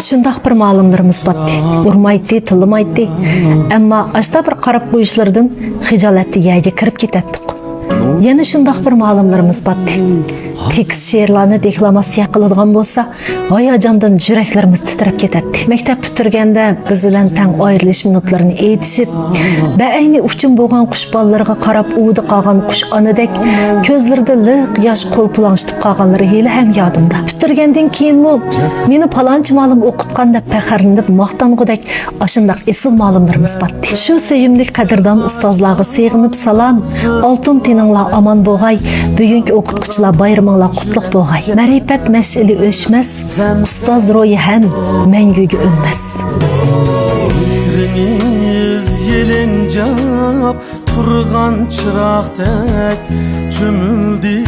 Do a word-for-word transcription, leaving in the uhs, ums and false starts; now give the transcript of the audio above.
شۇنداق بىر مۇئەللىملىرىمىز باتتى. ئۇرمايتتى، تىللىمايتتى. ئەمما ئاشتا بىر قاراپ قويۇشلىرىدىن خىجالەتتە يەرگە كىرىپ كېتەتتۇق. يەنە شۇنداق بىر مۇئەللىملىرىمىز باتتى. تېكىست شېئىرلارنى دېكلاماتسىيە قىلىدىغان بولسا، ھاياجاندىن يۈرەكلىرىمىز تىترەپ كېتەتتى. مەكتەپ پۈتتۈرگەندە بىز بىلەن تەڭ ئايرىلىش مىنۇتلىرىنى ئېيتىشىپ، بەئەينى ئۇچۇم بولغان قۇش بالىلىرىغا قاراپ ئۇۋىدا قالغان قۇش ئانىدەك كۆزلىرىدە لىق ياش قول پۇلاڭشىتىپ قالغانلىرى ھېلىھەم يادىمدا. پۈتتۈرگەندىن كېيىنمۇ مېنى پالانچى مۇئەللىم ئوقۇتقان دەپ پەخىرلىنىپ ماختانغۇدەك ئاشۇنداق ئېسىل مۇئەللىملىرىمىز باتتى. شۇ سۆيۈملۈك قەدىردان ئۇستازلارغا سىغىنىپ سالام، ئالتۇن تېنىڭلار ئامان بولغاي، بۈگۈنكى ئوقۇتقۇچىلار بايرىمىڭلار قۇتلۇق بولغاي. مەرىپەت مەشئىلى ئۆچمەس، ئۇستاز روھى ھەم مەڭگۈگە ئۆلمەس. مېھرىڭىز يېلىنجاپ تۇرغان چىراغدەك چۆمۈلدى